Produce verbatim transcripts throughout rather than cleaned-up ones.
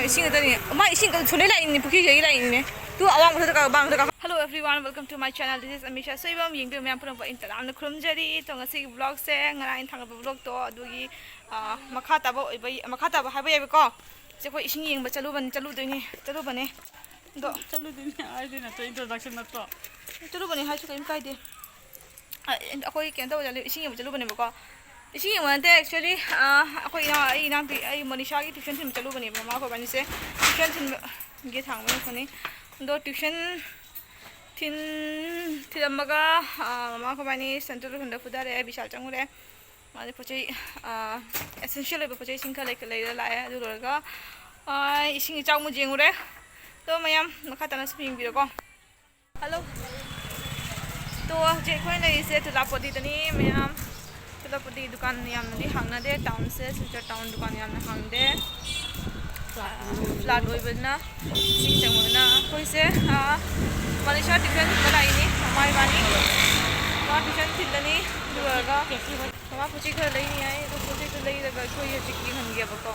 ꯏꯁꯤꯡ ꯉꯥꯛꯇꯅꯤ꯫ ꯃꯥ ꯏꯁꯤꯡ ꯀꯩꯅꯣ ꯁꯣꯟꯗꯩ ꯂꯥꯛꯏꯅꯤꯅꯦ, ꯄꯨꯈ꯭ꯔꯤꯗꯒꯤ ꯂꯥꯛꯏꯅꯤꯅꯦ꯫ ꯇꯨ ꯑꯋꯥꯡ ꯃꯊꯛꯇ ꯀꯥ-, ꯑꯋꯥꯡ ꯃꯊꯛꯇ ꯀꯥ-, Hello everyone, welcome to my channel. This is Amisha. Soibam ꯌꯦꯡꯕꯤꯕ ꯃꯌꯥꯝ ꯄꯨꯝꯅꯃꯛꯄꯨ ꯑꯩꯅ ꯇꯔꯥꯝꯅ ꯈꯨꯔꯨꯝꯖꯔꯤ꯫ ꯑꯗꯣ ꯉꯁꯤꯒꯤ vlogꯁꯦ ꯉꯔꯥꯡ ꯑꯩꯅ ꯊꯥꯡꯒꯠꯄ vlogꯇꯣ ꯑꯗꯨꯒꯤ, ꯑ, ꯃꯈꯥ ꯇꯥꯕ ꯑꯣꯏꯕ, ꯃꯈꯥ ꯇꯥꯕ ꯍꯥꯏꯕ ꯌꯥꯏꯕꯀꯣ꯫ ꯁꯦ ꯑꯩꯈꯣꯏ ꯏꯁꯤꯡ ꯌꯦꯡꯕ ꯆꯠꯂꯨꯕꯅꯤ, ꯆꯠꯂꯨꯗꯣꯏꯅꯦ, ꯆꯠꯂꯨꯕꯅꯦ꯫ ꯑꯗꯣ ꯆꯠꯂꯨꯗꯣꯏꯅꯦ ꯍꯥꯏꯗꯤ ꯅꯠꯇ꯭ꯔꯣ, introduction ꯅꯠꯇ꯭ꯔꯣ? ꯆꯠꯂꯨꯕꯅꯦ ꯍꯥꯏꯁꯨ ꯀꯔꯤꯝ ꯀꯥꯏꯗꯦ꯫ ꯑ, ꯑꯩꯈꯣꯏ ꯀꯩꯅꯣ ꯇꯧꯕ ꯆꯠꯂꯦ, ꯏꯁꯤꯡ ꯌꯦꯡꯕ ꯆꯠꯂꯨꯕꯅꯦꯕꯀꯣ꯫ ꯏꯁꯤꯡ ꯌꯦꯡꯕ ꯅꯠꯇꯦ, actually, ꯑ, ꯑꯩꯈꯣꯏ ꯏꯅꯥꯎ-, ꯑꯩ ꯏꯅꯥꯎꯄꯤ, ꯑꯩ ꯃꯣꯅꯤꯁꯥꯒꯤ tuition ꯊꯤꯟꯕ ꯆꯠꯂꯨꯕꯅꯦꯕ, ꯃꯃꯥ ꯑꯩꯈꯣꯏꯕꯥꯅꯤꯁꯦ tuition ꯊꯤꯟꯕꯒꯤ ꯊꯥꯡꯕ ꯌꯧꯔꯛꯄꯅꯤ꯫ ꯑꯗꯣ tuition ꯊꯤꯟ-, ꯊꯤꯜꯂꯝꯃꯒ, ꯑ, ꯃꯃꯥ ꯑꯩꯈꯣꯏꯕꯥꯅꯤ ꯁꯦꯟꯇꯔ ꯍꯟꯗ ꯐꯨꯊꯔꯛꯑꯦ, ꯕꯤꯁꯥꯜ ꯆꯪꯉꯨꯔꯦ꯫ ꯃꯥꯗꯤ ꯄꯣꯠ ꯆꯩ, ꯑ, essential ꯑꯣꯏꯕ ꯄꯣꯠ ꯆꯩꯁꯤꯡ ꯈꯔ ꯂꯩ-, ꯂꯩꯔ ꯂꯥꯛꯑꯦ꯫ ꯑꯗꯨ ꯂꯣꯏꯔꯒ, ꯑ, ꯏꯁꯤꯡ ꯏꯆꯥꯎ ꯑꯃꯨꯛ ꯌꯦꯡꯉꯨꯔꯦ꯫ ꯑꯗꯣ ꯃꯌꯥꯝ ꯃꯈꯥ ꯇꯥꯅ ꯁꯨꯝ ꯌꯦꯡꯕꯤꯔꯣꯀꯣ꯫ Hello꯫ ꯇꯣ, ꯍꯧꯖꯤꯛ ꯑꯩꯈꯣꯏꯅ ꯂꯩꯔꯤꯁꯦ ꯇꯨꯂꯥꯄꯣꯗꯤꯗꯅꯤ ꯃꯌꯥꯝ꯫ ꯇꯨꯂꯥꯄꯣꯗꯤ ꯗꯨꯀꯥꯟ ꯌꯥꯝꯅꯗꯤ ꯍꯥꯡꯅꯗꯦ, townꯁꯦ, ꯁꯤꯜꯆꯔ town ꯗꯨꯀꯥꯟ ꯌꯥꯝꯅ ꯍꯥꯡꯗꯦ꯫ Flat ꯑꯣꯏꯕꯅꯤꯅ, ꯏꯁꯤꯡ ꯆꯪꯕꯅꯤꯅ꯫ ꯑꯩꯈꯣꯏꯁꯦ, ꯑꯥ, ꯃꯅꯤꯁꯥ tuition ꯊꯤꯟꯕ ꯂꯥꯛꯏꯅꯤ, ꯃꯃꯥ ꯏꯕꯥꯅꯤ꯫ ꯃꯥ tuition ꯊꯤꯜꯂꯅꯤ, ꯑꯗꯨ ꯂꯣꯏꯔꯒ ꯃꯃꯥ ꯄꯣꯠ ꯆꯩ ꯈꯔ ꯂꯩꯅꯤ ꯍꯥꯏ, ꯑꯗꯣ ꯄꯣꯠ ꯆꯩꯗꯣ ꯂꯩꯔꯒ ꯑꯩꯈꯣꯏ ꯍꯧꯖꯤꯛ ꯌꯦꯡꯍꯟꯒꯦꯕꯀꯣ꯫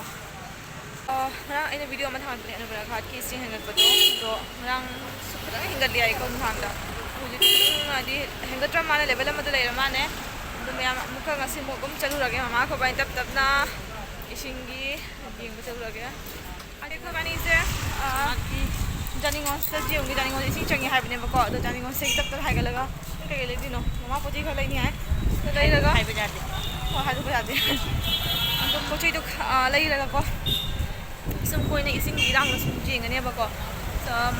ꯑ, ꯉꯔꯥꯡ ꯑꯩꯅ video ꯑꯃ ꯊꯥꯒꯠꯄꯅꯦ ꯑꯅꯨꯄ꯭ꯔꯥ ꯘꯥꯠꯀꯤ ꯏꯁꯤꯡ ꯍꯦꯟꯒꯠꯄꯗꯣ, ꯑꯗꯣ ꯉꯔꯥꯡꯁꯨ ꯈꯤꯇꯪ ꯍꯦꯟꯒꯠꯂꯤ ꯍꯥꯏꯀꯣ ꯅꯨꯡꯗꯥꯡꯗ꯫ ꯍꯧꯖꯤꯛꯇꯤ ꯑꯗꯨꯝ ꯍꯥꯏꯗꯤ ꯍꯦꯟꯒꯠꯇ꯭ꯔ ꯃꯥꯜꯂꯦ, level ꯑꯃꯗ ꯂꯩꯔ ꯃꯥꯜꯂꯦ꯫ ꯑꯗꯨ ꯃꯌꯥꯝ ꯑꯃꯨꯛꯀ ꯉꯁꯤ ꯑꯃꯨꯛ ꯑꯗꯨꯝ ꯆꯠꯂꯨꯔꯒꯦ, ꯃꯃꯥ ꯑꯩꯈꯣꯏꯕꯥꯅꯤ ꯇꯞ ꯇꯞꯅ ꯏꯁꯤꯡꯒꯤ ꯌꯦꯡꯕ ꯆꯠꯂꯨꯔꯒꯦ꯫ ꯑꯗꯩ ꯑꯩꯈꯣꯏꯕꯥꯅꯤꯁꯦ, ꯑ, ꯖꯥꯅꯤꯡꯉꯣꯟꯁꯤꯗ ꯖꯤꯑꯣꯝꯒꯤ ꯖꯥꯅꯤꯡꯉꯣꯟꯁꯦ ꯏꯁꯤꯡ ꯆꯪꯉꯤ ꯍꯥꯏꯕꯅꯦꯕꯀꯣ, ꯑꯗꯣ ꯖꯥꯅꯤꯡꯉꯣꯟꯁꯦ ꯇꯞ ꯇꯞ ꯍꯥꯏꯒꯠꯂꯒ ꯀꯩꯀꯩ ꯂꯩꯗꯣꯏꯅꯣ? ꯃꯃꯥ ꯄꯣꯠ ꯆꯩ ꯈꯔ ꯂꯩꯅꯤ ꯍꯥꯏ꯫ ꯑꯗꯨ ꯂꯩꯔꯒ ꯍꯥꯏꯕ ꯌꯥꯗꯦ꯫ ꯍꯣꯏ, ꯍꯥꯏꯗꯣꯛꯄ ꯌꯥꯗꯦ꯫ ꯑꯗꯣ ꯄꯣꯠ ꯆꯩꯗꯣ, ꯑ, ꯂꯩꯔꯒꯀꯣ ꯁꯨꯝ ꯀꯣꯏꯅ ꯏꯁꯤꯡꯒꯤ ꯏꯔꯥꯡꯗꯣ ꯁꯨꯝ ꯌꯦꯡꯒꯅꯦꯕꯀꯣ꯫ ꯎꯝ,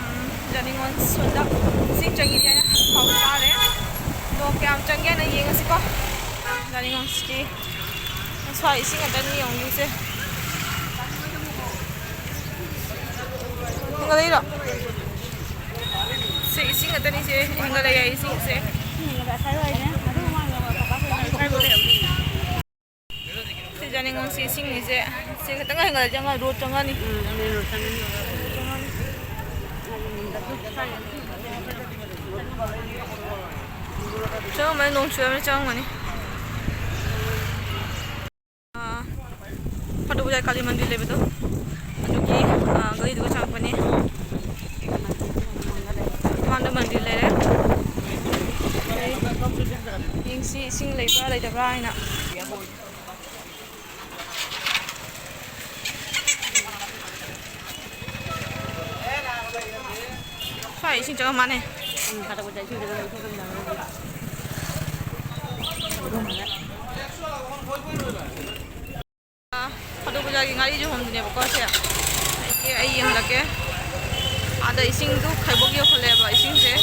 ꯖꯥꯅꯤꯡꯉꯣꯟ ꯁꯣꯝꯗ ꯏꯁꯤꯡ ꯆꯪꯉꯤꯗꯤ ꯍꯥꯏꯅ ꯄꯥꯎ ꯇꯥꯔꯦ꯫ ꯑꯗꯣ ꯀꯌꯥꯝ ꯆꯪꯒꯦꯅ ꯌꯦꯡꯉꯁꯤꯀꯣ꯫ ꯖꯥꯅꯤꯡꯉꯣꯟꯁꯤꯗꯤ ꯁ꯭ꯋꯥꯏ ꯏꯁꯤꯡ ꯉꯥꯛꯇꯅꯤ ꯌꯦꯡꯉꯨꯁꯦ꯫ ꯍꯦꯟꯒꯠꯂꯛꯏꯔꯣ? ꯁꯤ ꯏꯁꯤꯡ ꯉꯥꯛꯇꯅꯤ ꯁꯦ, ꯍꯦꯟꯒꯠꯂꯛꯑꯦ ꯏꯁꯤꯡꯁꯦ꯫ ꯁꯤ ꯖꯥꯅꯤꯡꯉꯣꯟꯁꯤ ꯏꯁꯤꯡꯅꯤꯁꯦ꯫ ꯁꯤ ꯈꯤꯇꯪ ꯍꯦꯟꯒꯠꯂꯗꯤ ꯑꯃ road ꯆꯪꯉꯅꯤ꯫ ꯎꯝ, main road ꯆꯪꯉꯅꯤ꯫ ꯆꯪꯉꯝꯃꯅꯤ, ꯅꯣꯡ ꯆꯨꯔꯕꯅꯤꯅ ꯆꯪꯉꯝꯒꯅꯤ꯫ ꯑꯥ, ꯐꯇꯣꯕꯖꯥꯔ ꯀꯥꯂꯤ ꯃꯟꯗꯤꯔ ꯂꯩꯕꯗꯣ, ꯑꯗꯨꯒꯤ ꯂꯩꯇꯕ꯭ꯔꯥ ꯍꯥꯏꯅ꯫ ꯁ꯭ꯋꯥꯏ ꯏꯁꯤꯡ ꯆꯪꯉꯝ ꯃꯥꯅꯦ꯫ ꯎꯝ, ꯐꯥꯇꯛ ꯕꯖꯥꯔ ꯏꯁꯤꯡ ꯆꯪꯉꯝ ꯃꯥꯅꯦ꯫ ꯐꯥꯇꯛ ꯕꯖꯥꯔꯒꯤ ꯉꯥꯔꯤ ꯌꯣꯟꯐꯝꯗꯨꯅꯦꯕꯀꯣ ꯁꯦ꯫ ꯑꯩ ꯌꯦꯡꯍꯜꯂꯛꯀꯦ꯫ ꯑꯥꯗ ꯏꯁꯤꯡꯗꯨ ꯈꯥꯏꯕꯣꯛ ꯌꯧꯈꯠꯂꯦꯕ, ꯏꯁꯤꯡꯁꯦ꯫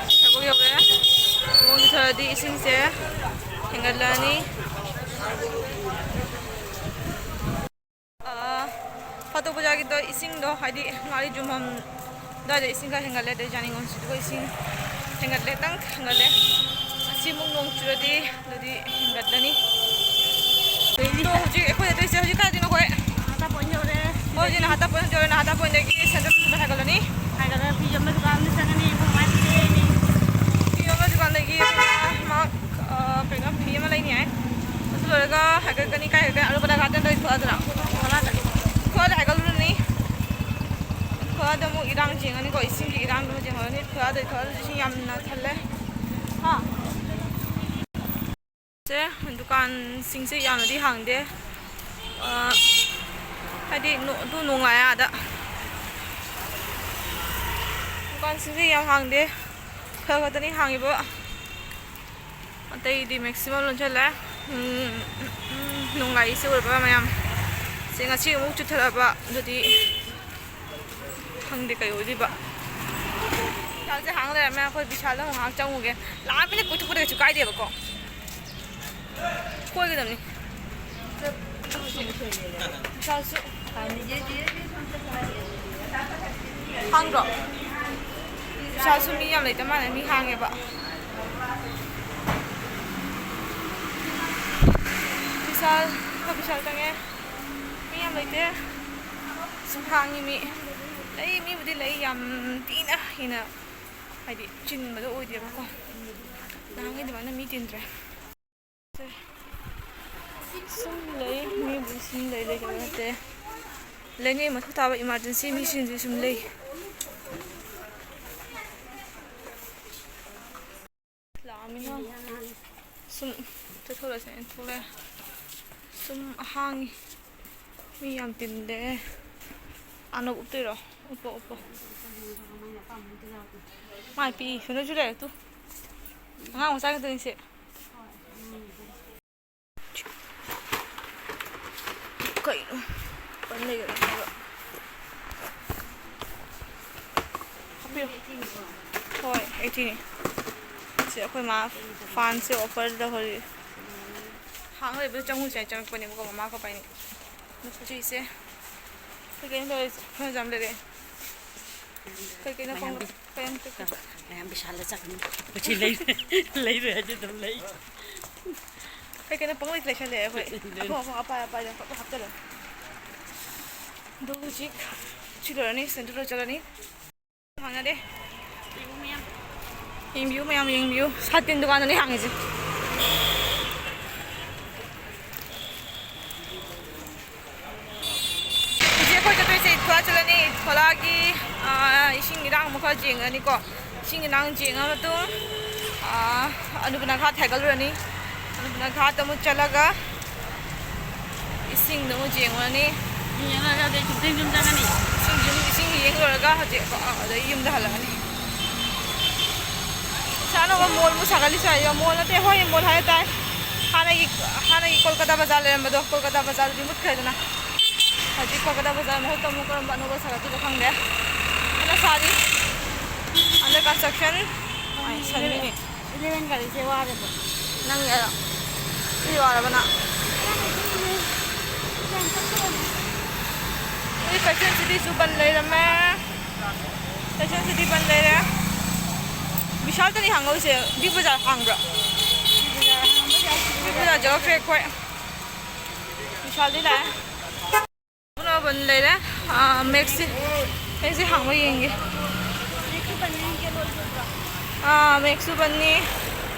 ꯏꯁꯤꯡ ꯈꯥꯏꯕꯣꯛ ꯌꯧꯔꯦ꯫ ꯅꯣꯡ ꯆꯨꯊꯔꯗꯤ ꯏꯁꯤꯡꯁꯦ ꯍꯦꯟꯒꯠꯂꯛꯑꯅꯤ꯫ ꯑꯥ, ꯐꯥꯇꯣꯛ ꯕꯖꯥꯔꯒꯤꯗꯣ ꯏꯁꯤꯡꯗꯣ, ꯍꯥꯏꯗꯤ ꯉꯥꯔꯤ ꯌꯣꯟꯐꯝ ꯑꯗꯨꯋꯥꯏꯗ ꯏꯁꯤꯡ ꯈꯔ ꯍꯦꯟꯒꯠꯂꯦ, ꯑꯗꯩ ꯌꯥꯅꯤꯡꯉꯣꯟꯁꯤꯁꯨ ꯏꯁꯤꯡ ꯍꯦꯟꯒꯠꯂꯦ, ꯈꯤꯇꯪ ꯍꯦꯟꯒꯠꯂꯦ꯫ ꯑꯁꯤꯃꯨꯛ ꯅꯣꯡ ꯆꯨꯔꯗꯤ ꯑꯗꯨꯗꯤ ꯍꯦꯟꯒꯠꯂꯅꯤ꯫ ꯑꯗꯣ ꯍꯧꯖꯤꯛ ꯑꯩꯈꯣꯏ ꯆꯠꯇꯣꯏꯁꯦ, ꯍꯧꯖꯤꯛ ꯀꯥꯏꯗꯅꯣ ꯑꯩꯈꯣꯏ? ꯅꯍꯥꯇꯥ ꯄꯣꯏꯟ ꯌꯧꯔꯦ꯫ ꯍꯣꯏ, ꯍꯧꯖꯤꯛ ꯅꯍꯥꯇꯥ ꯄꯣꯏꯟ ꯌꯧꯔꯦ, ꯅꯍꯥꯇꯥ ꯄꯣꯏꯟꯗꯒꯤ ꯁꯦꯟꯗ꯭ꯔꯥ ꯍꯥꯏꯒꯠꯂꯅꯤ꯫ ꯍꯥꯏꯒꯠꯂꯒ ꯐꯤ ꯌꯣꯟꯕ ꯗꯨꯀꯥꯟ ꯑꯃꯗ ꯆꯪꯉꯅꯤ, ꯑꯩꯈꯣꯏ ꯃꯥꯏ ꯐꯤ ꯂꯩꯔꯅꯤ꯫ ꯐꯤ ꯌꯣꯟꯕ ꯗꯨꯀꯥꯟꯗꯒꯤ ꯑꯩꯈꯣꯏ ꯃꯥ, ꯃꯥ, ꯑ, ꯀꯩꯅꯣ, ꯐꯤ ꯑꯃ ꯂꯩꯅꯤ ꯍꯥꯏ꯫ ꯑꯗꯨ ꯂꯣꯏꯔꯒ ꯍꯥꯏꯒꯠꯀꯅꯤ, ꯀꯥꯏ ꯍꯥꯏꯒꯠꯀꯅꯤ? ꯑꯂꯨꯕꯗ ꯒꯥꯔꯗꯦꯟꯗ ꯑꯣꯏꯅ ꯊꯣꯛꯂꯛꯑꯗ꯭ꯔꯥ? ꯊꯣꯛꯂꯛꯑꯗ꯭ꯔꯥ? ꯊꯣꯛꯂꯛꯑꯗꯤ ꯍꯥꯏꯒꯠꯂꯨꯔꯅꯤ꯫ ꯊꯣꯛꯂꯛꯑꯗꯤ ꯑꯃꯨꯛ ꯏꯔꯥꯡ ꯆꯦꯡꯉꯅꯤꯀꯣ, ꯏꯁꯤꯡꯒꯤ ꯏꯔꯥꯡꯗꯣ ꯆꯦꯡꯉꯅꯤ꯫ ꯊꯣꯛꯂꯛꯑꯗꯤ ꯊꯣꯛꯂꯛꯑꯗꯤ ꯏꯁꯤꯡ ꯌꯥꯝꯅ ꯊꯜꯂꯦ꯫ ꯍꯥ? ꯁꯦ, ꯗꯨꯀꯥꯟꯁꯤꯡꯁꯦ ꯌꯥꯝꯅꯗꯤ ꯍꯥꯡꯗꯦ꯫ ꯑ, ꯍꯥꯏꯗꯤ ꯅꯣ-, ꯑꯗꯨ ꯅꯣꯡ ꯂꯥꯛꯑꯦ ꯑꯥꯗ꯫ ꯗꯨꯀꯥꯟꯁꯤꯡꯁꯦ ꯌꯥꯝ ꯍꯥꯡꯗꯦ꯫ ꯈꯔ ꯈꯛꯇꯅꯤ ꯍꯥꯡꯉꯤꯕ꯫ ꯑꯇꯩꯗꯤ maximum ꯂꯣꯟꯁꯤꯜꯂꯦ꯫ ꯎꯝ, ꯎꯝ, ꯎꯝ, ꯅꯣꯡ ꯂꯥꯛꯏꯁꯦ ꯎꯔꯕ ꯃꯌꯥꯝ? ꯁꯦ, ꯉꯁꯤ ꯑꯃꯨꯛ ꯆꯨꯊꯔꯕ꯫ ꯑꯗꯨꯗꯤ ꯈꯪꯗꯦ ꯀꯩ ꯑꯣꯏꯗꯣꯏꯕ꯫ ꯕꯤꯁꯥꯜꯁꯦ ꯍꯥꯡ ꯂꯩꯔꯝꯃꯦ꯫ ꯑꯩꯈꯣꯏ ꯕꯤꯁꯥꯜꯗ ꯑꯃꯨꯛ ꯉꯥꯏꯍꯥꯛ ꯆꯪꯉꯨꯒꯦ꯫ ꯂꯥꯛꯑꯃꯤꯅ ꯀꯣꯏꯊꯣꯛꯄꯗ ꯀꯩꯁꯨ ꯀꯥꯏꯗꯦꯕꯀꯣ꯫ ꯀꯣꯏꯒꯗꯕꯅꯤ꯫ ꯕꯤꯁꯥꯜꯁꯨ ꯍꯥꯡꯗ꯭ꯔꯣ? ꯕꯤꯁꯥꯜꯁꯨ ꯃꯤ ꯌꯥꯝ ꯂꯩꯇ ꯃꯥꯜꯂꯦ꯫ ꯃꯤ ꯍꯥꯡꯉꯦꯕ꯫ ꯕꯤꯁꯥꯜ, ꯑꯩꯈꯣꯏ ꯕꯤꯁꯥꯜ ꯆꯪꯉꯦ꯫ ꯃꯤ ꯌꯥꯝ ꯂꯩꯇꯦ꯫ ꯁꯨꯝ ꯍꯥꯡꯉꯤ ꯃꯤ꯫ ꯂꯩ, ꯃꯤꯕꯨꯗꯤ ꯂꯩ, ꯌꯥꯝ ꯊꯤꯅ ꯍꯦꯟꯅ, ꯍꯥꯏꯗꯤ, ꯆꯤꯟꯕꯗꯣ ꯑꯣꯏꯗꯦꯕꯀꯣ꯫ ꯅꯍꯥꯟꯒꯩ ꯑꯗꯨꯃꯥꯏꯅ ꯃꯤ ꯆꯤꯟꯗ꯭ꯔꯦ꯫ ꯁꯨꯝ ꯂꯩ, ꯃꯤꯕꯨꯗꯤ ꯁꯨꯝ ꯂꯩ, ꯂꯩꯇꯕ ꯅꯠꯇꯦ꯫ ꯂꯩꯉꯩ ꯃꯊꯧ ꯇꯥꯕ emergency ꯃꯤꯁꯤꯡꯁꯨ ꯁꯨꯝ ꯂꯩ꯫ ꯂꯥꯛꯑꯃꯤꯅ ꯁꯨꯝ ꯆꯠꯊꯣꯔꯛꯑꯁꯦ, ꯊꯣꯛꯂꯛꯑꯦ꯫ ꯁꯨꯝ ꯍꯥꯡꯉꯤ꯫ ꯃꯤ ꯌꯥꯝ ꯇꯤꯟꯗꯦ꯫ ꯍꯥꯟꯅ ꯎꯞꯇꯣꯏꯔꯣ? ꯎꯞꯄꯣ, ꯎꯞꯄꯣ꯫ ꯃꯥꯏ ꯄꯤ, ꯁꯨꯅꯁꯨ ꯂꯩꯔꯦ ꯇꯨ꯫ ꯑꯉꯥꯡ ꯃꯆꯥ ꯈꯛꯇꯅꯤ ꯁꯤ꯫ ꯀꯩꯅꯣ? ꯄꯟ ꯂꯩꯒꯅꯤ ꯍꯥꯏꯕ꯫ ꯍꯥꯞꯄꯤꯌꯨ꯫ ꯍꯣꯏ, ꯑꯩꯠꯇꯤꯅꯤ꯫ ꯁꯤ ꯑꯩꯈꯣꯏ ꯃꯥ ꯐꯥꯟꯁꯦ ꯑꯣꯐꯔꯗ ꯍꯧꯖꯤꯛ ꯍꯥꯡ ꯂꯩꯕꯗ ꯆꯪꯉꯨꯁꯦ ꯍꯥꯏ ꯆꯪꯉꯛꯄꯅꯦꯕꯀꯣ, ꯃꯃꯥ ꯄꯥꯄꯥꯅꯤ꯫ ꯑꯗꯣ ꯍꯧꯖꯤꯛꯁꯦ ꯑꯩꯈꯣꯏ ꯀꯩꯅꯣ ꯇꯧꯔꯤꯁꯦ, ꯑꯩꯈꯣꯏ ꯌꯥꯝ ꯂꯩꯔꯛꯑꯦ꯫ ꯀꯩ ꯀꯩꯅꯣ ꯄꯪ-, ꯃꯌꯥꯝ ꯀꯩ-, ꯀꯩ-, ꯃꯌꯥꯝ ꯕꯤꯁꯥꯜꯗ ꯆꯠꯈ꯭ꯔꯅꯤ꯫ ꯃꯁꯤ ꯂꯩ-, ꯂꯩꯔꯣꯏ ꯍꯥꯏꯗꯤ ꯑꯗꯨꯝ ꯂꯩ꯫ ꯀꯩ ꯀꯩꯅꯣ ꯄꯪꯂꯩ ꯂꯩꯁꯜꯂꯛꯑꯦ ꯑꯩꯈꯣꯏ꯫ ꯑꯗꯨꯅꯦ꯫ ꯑꯐꯪ ꯑꯐꯪ ꯑꯄꯥꯏ ꯑꯄꯥꯏꯗ ꯄꯪꯍꯥꯞ ꯍꯥꯞꯆꯜꯂꯦ꯫ ꯑꯗꯣ ꯍꯧꯖꯤꯛ ꯁꯤ ꯂꯣꯏꯔꯅꯤ, ꯁꯦꯟꯇꯔ ꯂꯣꯏ ꯆꯠꯂꯅꯤ꯫ ꯍꯥꯡꯅꯗꯦ꯫ ꯌꯦꯡꯕꯤꯌꯨ ꯃꯌꯥꯝ, ꯌꯦꯡꯕꯤꯌꯨ꯫ ꯁꯥꯇꯤꯟ ꯗꯨꯀꯥꯟꯗꯅꯦ ꯍꯥꯡꯉꯤꯁꯦ꯫ ꯍꯧꯖꯤꯛ ꯑꯩꯈꯣꯏ ꯆꯠꯇꯣꯏꯁꯦ ꯏꯠꯈꯣꯂꯥ ꯆꯠꯂꯅꯤ꯫ ꯏꯠꯈꯣꯂꯥꯒꯤ, ꯑꯥ, ꯏꯁꯤꯡ ꯏꯔꯥꯡ ꯑꯃ ꯈꯔ ꯌꯦꯡꯉꯅꯤꯀꯣ꯫ ꯏꯁꯤꯡ ꯏꯔꯥꯡ ꯌꯦꯡꯉ ꯃꯇꯨꯡ, ꯑꯥ, ꯑꯅꯨꯄꯅꯥ ꯘꯥꯠ ꯍꯥꯏꯒꯠꯂꯨꯔꯅꯤ꯫ ꯑꯅꯨꯄꯅꯥ ꯘꯥꯠꯇ ꯑꯃꯨꯛ ꯆꯠꯂꯒ ꯏꯁꯤꯡꯗꯣ ꯑꯃꯨꯛ ꯌꯦꯡꯉꯨꯔꯅꯤ꯫ ꯌꯦꯡꯉꯒ ꯑꯗꯩ ꯆꯨꯝꯊꯦꯡ ꯌꯨꯝ ꯆꯪꯉꯅꯤ꯫ ꯏꯁꯤꯡ ꯌꯨꯝ, ꯏꯁꯤꯡ ꯌꯦꯡ ꯂꯣꯏꯔꯒ ꯍꯧꯖꯤꯛ, ꯑꯥ, ꯑꯗꯩ ꯌꯨꯝꯗ ꯍꯜꯂꯛꯑꯅꯤ꯫ ꯁꯥꯟꯅꯕ ꯃꯣꯜ ꯑꯃꯨꯛ ꯁꯥꯒꯠꯂꯤ ꯁ꯭ꯋꯥꯏꯗ꯫ ꯃꯣꯜ ꯅꯠꯇꯦ, ꯍꯣꯏ, ꯃꯣꯜ ꯍꯥꯏ ꯇꯥꯏ꯫ ꯍꯥꯟꯅꯒꯤ, ꯍꯥꯟꯅꯒꯤ ꯀꯣꯜꯀꯇꯥ ꯕꯖꯥꯔ ꯂꯩꯔꯝꯕꯗꯣ, ꯀꯣꯜꯀꯇꯥ ꯕꯖꯥꯔꯗꯨꯗꯤ ꯃꯨꯠꯈ꯭ꯔꯦꯗꯅ꯫ ꯍꯧꯖꯤꯛ ꯀꯣꯜꯀꯇꯥ ꯕꯖꯥꯔ ꯃꯍꯨꯠꯇ ꯑꯃꯨꯛ ꯀꯔꯝꯕ ꯑꯅꯧꯕ ꯁꯥꯒꯠꯈꯤꯕ ꯈꯪꯗꯦ꯫ ꯀꯟꯅ ꯁꯥꯔꯤ꯫ Under construction꯫ ꯑꯩ ꯁꯟꯕꯤꯅꯤ꯫ Eleven ꯒꯥꯔꯤꯁꯦ ꯋꯥꯔꯦꯕ꯫ ꯅꯪ ꯌꯥꯔꯣ? ꯁꯤ ꯋꯥꯔꯕ ꯅꯪ? ꯍꯧꯖꯤꯛ Fashion City ꯁꯨ ꯕꯟ ꯂꯩꯔꯝꯃꯦ꯫ Fashion City ꯕꯟ ꯂꯩꯔꯦ꯫ ꯕꯤꯁꯥꯜꯗꯅꯤ ꯍꯥꯡꯍꯧꯔꯤꯁꯦ꯫ ꯕꯤꯒ ꯕꯖꯥꯔ ꯍꯥꯡꯕ꯭ꯔꯣ? ꯕꯤꯒ ꯕꯖꯥꯔ ꯆꯠꯂꯛꯇ꯭ꯔꯦ ꯑꯩꯈꯣꯏ꯫ ꯕꯤꯁꯥꯜꯗꯤ ꯂꯥꯛꯑꯦ꯫ ꯄꯨꯝꯅꯃꯛ ꯕꯟ ꯂꯩꯔꯦ꯫ ꯑꯥ, ꯃꯦꯛꯁꯤ, ꯃꯦꯛꯁꯤ ꯍꯥꯡꯕ ꯌꯦꯡꯒꯦ꯫ ꯑꯥ, ꯃꯦꯛꯁꯁꯨ ꯕꯟꯅꯤ,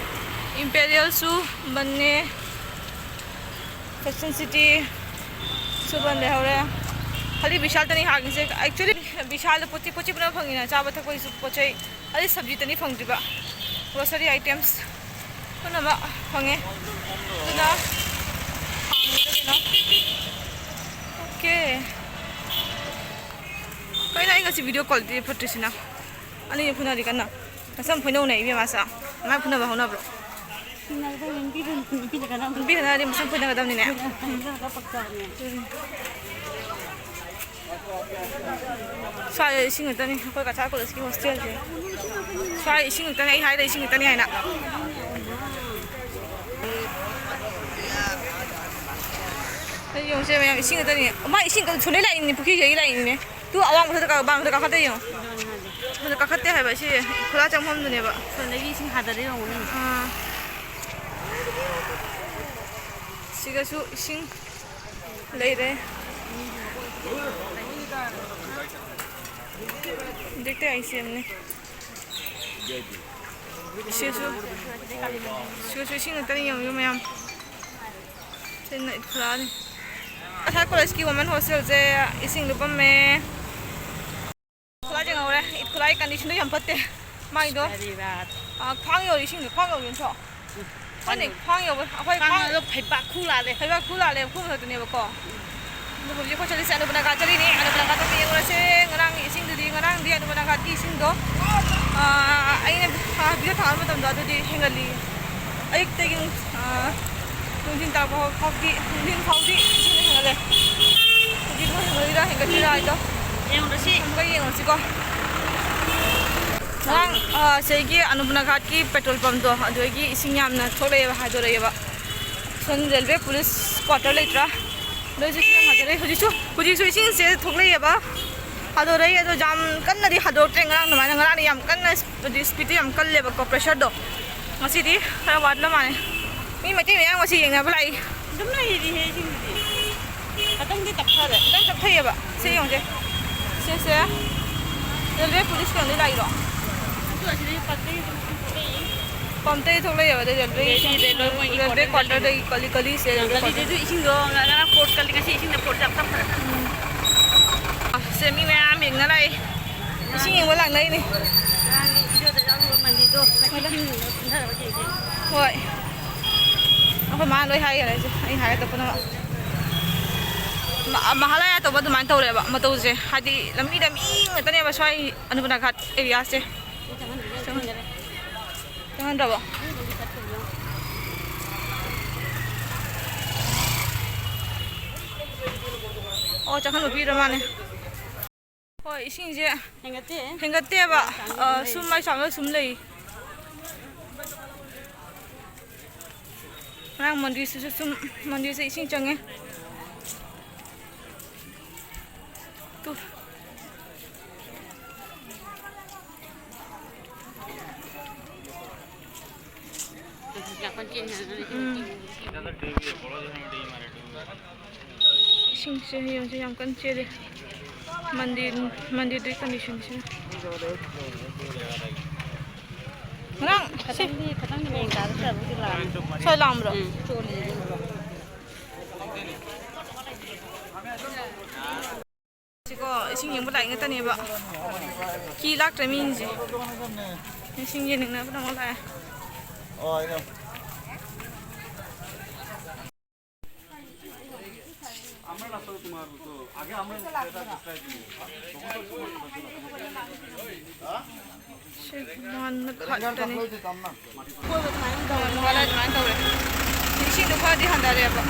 ꯏꯝꯄꯦꯔꯤꯌꯦꯜꯁꯨ ꯕꯟꯅꯤ, Fashion City ꯁꯨ ꯕꯟ ꯂꯩꯍꯧꯔꯦ꯫ ꯈꯥꯂꯤ ꯕꯤꯁꯥꯜꯗꯅꯤ ꯍꯥꯡꯉꯤꯁꯦ꯫ Actually, ꯕꯤꯁꯥꯜꯗ ꯄꯣꯠ ꯆꯩ, ꯄꯣꯠ ꯆꯩ ꯄꯨꯝꯅꯃꯛ ꯐꯪꯉꯤꯅ, ꯆꯥꯕ ꯊꯛꯄꯒꯤꯁꯨ ꯄꯣꯠ ꯆꯩ, ꯑꯗꯩ ꯁꯕꯖꯤꯗꯅꯤ ꯐꯪꯗ꯭ꯔꯤꯕ꯫ Grocery items꯫ ꯐꯨꯅꯕ ꯐꯪꯉꯦ꯫ ꯑꯗꯨꯅ ꯍꯥꯡꯉꯤꯔ ꯀꯩꯅꯣ? ꯑꯣꯀꯦ꯫ ꯀꯩꯅꯣ ꯑꯩ ꯉꯁꯤ video quality ꯐꯠꯇ꯭ꯔꯤꯁꯤꯅ? ꯑꯅꯤꯁꯦ ꯐꯨꯅꯔꯤ ꯀꯟꯅ꯫ ꯃꯁꯝ ꯐꯣꯏꯅꯧꯅꯦ ꯏꯕꯦꯝꯃ ꯁꯥ꯫ ꯀꯃꯥꯏꯅ ꯐꯨꯅꯕ ꯍꯧꯅꯕ꯭ꯔꯣ? ꯅꯨꯄꯤ ꯐꯨꯅꯔꯗꯤ ꯃꯁꯝ ꯐꯣꯏꯅꯒꯗꯕꯅꯤꯅꯦ꯫ ꯁ꯭ꯋꯥꯏꯗ ꯏꯁꯤꯡ ꯉꯥꯛꯇꯅꯤ ꯑꯩꯈꯣꯏ ꯀꯆꯥ ꯀꯣꯂꯦꯖꯀꯤ ꯍꯣꯁꯇꯦꯜꯁꯦ꯫ ꯁ꯭ꯋꯥꯏ ꯏꯁꯤꯡ ꯉꯥꯛꯇꯅꯤ, ꯑꯩ ꯍꯥꯏꯗ ꯏꯁꯤꯡ ꯉꯥꯛꯇꯅꯤ ꯍꯥꯏꯅ꯫ ꯑꯩ ꯌꯦꯡꯉꯨꯁꯦ ꯃꯌꯥꯝ, ꯏꯁꯤꯡ ꯉꯥꯛꯇꯅꯤ꯫ ꯃꯥ ꯏꯁꯤꯡ ꯁꯣꯝꯗꯩ ꯂꯥꯛꯏꯅꯦ, ꯄꯨꯈ꯭ꯔꯤꯁꯤꯗꯒꯤ ꯂꯥꯛꯏꯅꯦ꯫ ꯇꯨ ꯑꯋꯥꯡꯕꯗ ꯀꯥ-, ꯕꯥꯡꯗ ꯀꯥꯈꯠꯇ ꯌꯦꯡꯉꯣ꯫ ꯁꯣꯝꯗ ꯀꯥꯈꯠꯇꯦ ꯍꯥꯏꯕ, ꯁꯤ ꯈꯨꯂꯥ ꯆꯪꯐꯝꯗꯨꯅꯦꯕ꯫ ꯁꯣꯝꯗꯒꯤ ꯏꯁꯤꯡ ꯍꯥꯗꯔ ꯌꯦꯡꯉꯨꯅꯦ꯫ ꯑꯥ꯫ ꯁꯤꯒꯁꯨ ꯏꯁꯤꯡ ꯂꯩꯔꯦ꯫ ꯍꯧꯖꯤꯛꯇꯤ ꯑꯩ ꯁꯦꯝꯅꯤ꯫ ꯁꯤꯁꯨ, ꯁꯤꯁꯨ ꯏꯁꯤꯡ ꯉꯥꯛꯇꯅꯤ ꯌꯦꯡꯉꯨ ꯃꯌꯥꯝ꯫ ꯁꯤꯅ ꯏꯠ ꯈꯨꯂꯥꯅꯤ꯫ ꯉꯁꯥꯏ ꯀꯣꯂꯦꯖꯀꯤ women hostelꯁꯦ ꯏꯁꯤꯡ ꯂꯨꯞꯄꯝꯃꯦ꯫ ꯈꯨꯂꯥ ꯌꯦꯡꯍꯧꯔꯦ꯫ ꯏꯠ ꯈꯨꯂꯥꯒꯤ conditionꯗꯣ ꯌꯥꯝ ꯐꯠꯇꯦ꯫ ꯃꯥꯏꯗꯣ, ꯑꯔꯦ ꯔꯥꯠ꯫ ꯑ, ꯈ꯭ꯋꯥꯡ ꯌꯧꯔꯤ ꯏꯁꯤꯡꯗꯣ, ꯈ꯭ꯋꯥꯡ ꯌꯧꯔꯤ ꯅꯠꯇ꯭ꯔꯣ? ꯈꯪꯗꯦ, ꯈ꯭ꯋꯥꯡ ꯌꯧꯕ, ꯑꯩꯈꯣꯏ ꯈ꯭ꯋꯥꯡ ꯈ꯭ꯋꯥꯡ ꯑꯗꯣ ꯐꯩꯕꯥꯛ ꯈꯨ ꯂꯥꯜꯂꯦ꯫ ꯐꯩꯕꯥꯛ ꯈꯨ ꯂꯥꯜꯂꯦ, ꯈꯨ ꯃꯊꯛꯇꯅꯦꯕꯀꯣ꯫ ꯑꯗꯣ ꯍꯧꯖꯤꯛ ꯑꯩꯈꯣꯏ ꯆꯠꯂꯤꯁꯦ ꯑꯅꯨꯄꯅꯥ ꯘꯥꯠ ꯆꯠꯂꯤꯅꯦ꯫ ꯑꯅꯨꯄꯅꯥ ꯘꯥꯠꯇ ꯑꯃꯨꯛ ꯌꯦꯡꯉꯨꯔꯁꯦ꯫ ꯉꯔꯥꯡꯒꯤ ꯏꯁꯤꯡꯗꯨꯗꯤ, ꯉꯔꯥꯡꯗꯤ ꯑꯅꯨꯄꯅꯥ ꯘꯥꯠꯀꯤ ꯏꯁꯤꯡꯗꯣ, ꯑ, ꯑꯩꯅ, ꯑ, video ꯊꯥꯒꯠꯄ ꯃꯇꯝꯗꯣ ꯑꯗꯨꯗꯤ ꯍꯦꯟꯒꯠꯂꯤ꯫ ꯑꯌꯨꯛꯇꯒꯤ, ꯑ, ꯅꯨꯡꯊꯤꯟ ꯇꯥꯔꯛꯄ ꯐꯥꯎꯗꯤ, ꯅꯨꯡꯊꯤꯟ ꯐꯥꯎꯗꯤ ꯏꯁꯤꯡꯗꯣ ꯍꯦꯟꯒꯠꯂꯦ꯫ ꯍꯧꯖꯤꯛ ꯃꯣꯏ ꯍꯦꯟꯒꯠꯂꯤꯔꯥ ꯍꯦꯟꯒꯠꯇ꯭ꯔꯤꯔꯥ ꯍꯥꯏꯗꯣ ꯌꯦꯡꯉꯨꯔꯁꯤ꯫ ꯑꯃꯨꯛꯀ ꯌꯦꯡꯉꯨꯔꯁꯤꯀꯣ꯫ ꯉꯔꯥꯡ, ꯑ, ꯁꯤꯒꯤ ꯑꯅꯨꯄꯅꯥ ꯘꯥꯠꯀꯤ petrol pumpꯇꯣ ꯑꯗꯨꯗꯒꯤ ꯏꯁꯤꯡ ꯌꯥꯝꯅ ꯊꯣꯛꯂꯛꯑꯦꯕ, ꯍꯥꯏꯗꯣꯔꯛꯑꯦꯕ꯫ ꯁꯣꯝ railway police quarter ꯂꯩꯇ꯭ꯔꯥ? ꯑꯗꯨꯁꯨ ꯏꯁꯤꯡ ꯌꯥꯝ ꯍꯥꯏꯗꯣꯔꯛꯑꯦ꯫ ꯍꯧꯖꯤꯛꯁꯨ, ꯍꯧꯖꯤꯛꯁꯨ ꯏꯁꯤꯡꯁꯦ ꯊꯣꯛꯂꯛꯑꯦꯕ꯫ ꯍꯥꯏꯗꯣꯔꯛꯑꯦ ꯑꯗꯣ ꯌꯥꯝ ꯀꯟꯅꯗꯤ ꯍꯥꯏꯗꯣꯔꯛꯇ꯭ꯔꯦ꯫ ꯉꯔꯥꯡ ꯑꯗꯨꯃꯥꯏꯅ, ꯉꯔꯥꯡꯗꯤ ꯌꯥꯝ ꯀꯟꯅ ꯍꯥꯏꯗꯤ speedꯇꯣ ꯌꯥꯝ ꯀꯜꯂꯦꯕꯀꯣ, pressureꯗꯣ꯫ ꯉꯁꯤꯗꯤ ꯈꯔ ꯋꯥꯠꯂ ꯃꯥꯜꯂꯦ꯫ ꯃꯤ ꯃꯩꯇꯩ ꯃꯌꯥꯝ ꯉꯁꯤ ꯌꯦꯡꯅꯕ ꯂꯥꯛꯏ꯫ ꯑꯗꯨꯝ ꯂꯩꯔꯤꯍꯦ ꯏꯁꯤꯡꯗꯨꯗꯤ꯫ ꯈꯇꯪꯗꯤ ꯇꯞꯊꯔꯦ꯫ ꯈꯤꯇꯪ ꯇꯞꯊꯩꯑꯕ꯫ ꯁꯤ ꯌꯦꯡꯉꯨꯁꯦ꯫ ꯁꯤꯁꯦ railway police ꯀꯩꯅꯣꯗꯩ ꯂꯥꯛꯏꯔꯣ? ꯑꯗꯨ ꯑꯁꯤꯗꯩ pumpꯇꯩ ꯑꯗꯨꯝ ꯊꯣꯛꯂꯛꯏ꯫ Pumpꯇꯩ ꯊꯣꯛꯂꯛꯏꯑꯕ, ꯑꯗꯩ railway, railway, railway quarterꯗꯩ꯫ Quarterꯗꯩ, ꯒꯂꯤ, ꯒꯂꯤꯁꯦ railway quarter꯫ ꯒꯂꯤꯗꯩꯁꯨ ꯏꯁꯤꯡꯗꯣ ꯉ-, ꯉꯔꯥꯡ ꯐꯣꯔꯠ ꯀꯜꯂꯤ, ꯉꯁꯤ ꯏꯁꯤꯡꯗꯣ ꯐꯣꯔꯠ ꯌꯥꯝ ꯇꯞꯈ꯭ꯔꯦ꯫ ꯎꯝ꯫ ꯁꯦ ꯃꯤ ꯃꯌꯥꯝ ꯌꯦꯡꯅ ꯂꯥꯛꯏ꯫ ꯏꯁꯤꯡ ꯌꯦꯡꯕ ꯂꯥꯛꯅꯩꯅꯦ꯫ ꯉꯔꯥꯡꯒꯤ videoꯗ ꯌꯥꯎꯈꯤꯕ ꯃꯟꯗꯤꯔꯗꯣ ꯉꯁꯤ ꯍꯣꯏꯗ꯫ ꯏꯁꯤꯡ ꯀꯨꯝꯊꯔꯕ ꯌꯦꯡꯒꯦ꯫ ꯍꯣꯏ꯫ ꯑꯩꯈꯣꯏ ꯃꯥꯅ ꯂꯣꯏ ꯍꯥꯏꯈꯔꯦ ꯑꯩꯁꯦ꯫ ꯑꯩ ꯍꯥꯏꯒꯗꯕ ꯄꯨꯝꯅꯃꯛ꯫ ꯃ-, ꯃꯍꯥꯂꯌꯥ ꯇꯧꯕ ꯑꯗꯨꯃꯥꯏꯅ ꯇꯧꯔꯦꯕ ꯃꯇꯧꯁꯦ꯫ ꯍꯥꯏꯗꯤ ꯂꯝꯕꯤꯗ ꯃꯤ ꯉꯥꯛꯇꯅꯦꯕ ꯁ꯭ꯋꯥꯏ ꯑꯅꯨꯄꯅꯥ ꯘꯥꯠ ꯑꯦꯔꯤꯌꯥꯁꯦ꯫ ꯆꯪꯍꯟꯗ꯭ꯔꯕꯣ? ꯑꯣ, ꯆꯪꯍꯟꯕ ꯄꯤꯔ ꯃꯥꯅꯦ꯫ ꯍꯣꯏ, ꯏꯁꯤꯡꯁꯦ ꯍꯦꯟꯒꯠꯇꯦ꯫ ꯍꯦꯟꯒꯠꯇꯦꯕ꯫ ꯆꯥꯡꯗ ꯑ, ꯑꯗꯨꯝ ꯂꯩ꯫ ꯁꯨꯝ ꯃꯥꯏ ꯆꯥꯡꯗ ꯁꯨꯝ ꯂꯩ꯫ ꯉꯔꯥꯡ ꯃꯟꯗꯤꯔꯁꯤꯁꯨ ꯁꯨꯝ, ꯃꯟꯗꯤꯔꯁꯦ ꯏꯁꯤꯡ ꯆꯪꯉꯦ꯫ ꯇꯨ꯫ ꯎꯝ꯫ ꯏꯁꯤꯡꯁꯦ ꯍꯌꯦꯡꯁꯦ ꯌꯥꯝ ꯀꯟꯅ ꯆꯦꯜꯂꯤ꯫ ꯃꯟꯗꯤꯔ, ꯃꯟꯗꯤꯔꯗꯨꯒꯤ ꯀꯟꯗꯤꯁꯟꯁꯦ꯫ ꯉꯔꯥꯡ ꯁꯤ ꯈꯤꯇꯪꯗꯤ, ꯈꯤꯇꯪꯗꯤ ꯃꯑꯣꯡ ꯇꯥꯗ꯭ꯔꯕꯨꯗꯤ ꯂꯥꯛꯑꯝꯃꯦ꯫ ꯁ꯭ꯋꯥꯏ ꯂꯥꯛꯑꯝꯕ꯭ꯔꯣ? ꯎꯝ, ꯆꯣꯠꯂꯤ ꯑꯗꯨꯝ꯫ ꯁꯤꯀꯣ ꯏꯁꯤꯡ ꯌꯦꯡꯕ ꯂꯥꯛꯏ ꯉꯥꯛꯇꯅꯦꯕ꯫ ꯀꯤ ꯂꯥꯛꯇ꯭ꯔꯦ ꯃꯤꯁꯤꯡꯁꯦ꯫ ꯏꯁꯤꯡ ꯌꯦꯡꯅꯤꯡꯅꯕꯅ ꯑꯃꯨꯛ ꯂꯥꯛꯑꯦ꯫ ꯁꯤ ꯃꯥꯟꯅ ꯈꯠꯇꯅꯤ꯫ ꯃꯥꯟꯅ ꯑꯗꯨꯃꯥꯏꯅ ꯇꯧꯔꯦ꯫ ꯏꯁꯤꯡꯗꯣ ꯈꯔꯗꯤ ꯍꯟꯊꯔꯦꯕ꯫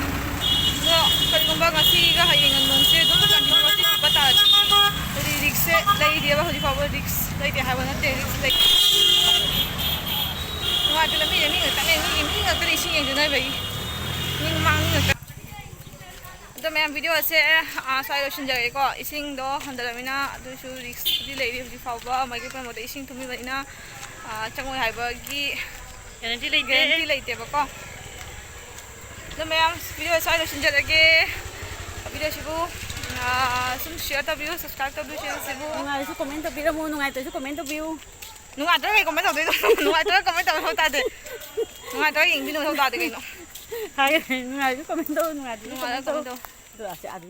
ꯑꯗꯣ ꯀꯔꯤꯒꯨꯝꯕ ꯉꯁꯤꯒ ꯍꯌꯦꯡꯒ ꯅꯣꯡꯁꯦ ꯑꯗꯨꯝ continuously ꯆꯨꯕ ꯇꯥꯔꯗꯤ, ꯍꯥꯏꯗꯤ risk ꯁꯦ ꯂꯩꯔꯤꯑꯕ, ꯍꯧꯖꯤꯛ ꯐꯥꯎꯕ risk ꯂꯩꯇꯦ ꯍꯥꯏꯕ ꯅꯠꯇꯦ, risk ꯂꯩ꯫ ꯅꯨꯡꯉꯥꯏꯇꯦ, ꯂꯝꯕꯤꯗ ꯃꯤ ꯉꯥꯛꯇꯅꯦ, ꯃꯤ, ꯃꯤ ꯉꯥꯛꯇꯅꯦ ꯏꯁꯤꯡ ꯌꯦꯡꯖꯅꯕꯒꯤ꯫ ꯃꯤ ꯃꯃꯥꯡ ꯃꯤ ꯉꯥꯛꯇ꯫ ꯑꯗꯣ ꯃꯌꯥꯝ, video ꯁꯦ, ꯑꯥ, ꯁ꯭ꯋꯥꯏ ꯂꯣꯏꯁꯤꯟꯖꯔꯒꯦꯀꯣ꯫ ꯏꯁꯤꯡꯗꯣ ꯍꯟꯊꯔꯕꯅꯤꯅ ꯑꯗꯨꯁꯨ risk ꯄꯨꯗꯤ ꯂꯩꯔꯤ꯫ ꯍꯧꯖꯤꯛ ꯐꯥꯎꯕ ꯃꯥꯏꯀꯩ ꯄꯨꯝꯅꯃꯛꯇ ꯏꯁꯤꯡ ꯊꯨꯝꯃꯤꯕꯅꯤꯅ, ꯑꯥ, ꯆꯪꯉꯣꯏ ꯍꯥꯏꯕꯒꯤ guarantee ꯂꯩꯇꯦ꯫ Guarantee ꯂꯩꯇꯦꯕꯀꯣ꯫ ꯑꯗꯣ ꯃꯌꯥꯝ, video ꯁ꯭ꯋꯥꯏ ꯂꯣꯏꯁꯤꯟꯖꯔꯒꯦ꯫ Video ꯁꯤꯕꯨ, ꯑꯥ, ꯁꯨꯝ share ꯇꯧꯕꯤꯌꯨ, subscribe ꯇꯧꯕꯤꯌꯨ channel ꯁꯤꯕꯨ꯫ ꯅꯨꯡꯉꯥꯏꯔꯁꯨ comment ꯇꯧꯕꯤꯔꯝꯃꯨ, ꯅꯨꯡꯉꯥꯏꯇ꯭ꯔꯁꯨ comment ꯇꯧꯕꯤꯌꯨ꯫ ꯅꯨꯡꯉꯥꯏꯇ꯭ꯔꯒ ꯀꯩ comment ꯇꯧꯗꯣꯏꯅꯣ? ꯅꯨꯡꯉꯥꯏꯇ꯭ꯔꯒ comment ꯇꯧꯕ ꯃꯊꯧ ꯇꯥꯗꯦ꯫ ꯅꯨꯡꯉꯥꯏꯇ꯭ꯔꯒ ꯌꯦꯡꯕꯤꯅꯕ ꯃꯊꯧ ꯇꯥꯗꯦ ꯀꯩꯅꯣ꯫ ꯍꯥꯏꯒꯦ, ꯅꯨꯡꯉꯥꯏꯔꯁꯨ comment ꯇꯧ, ꯅꯨꯡꯉꯥꯏꯇ꯭ꯔꯁꯨ comment ꯇꯧ꯫ ꯅꯨꯡꯉꯥꯏꯇ꯭ꯔꯒ comment ꯇꯧ꯫ ꯑꯗꯨ ꯑꯁꯤ, ꯑꯗꯨ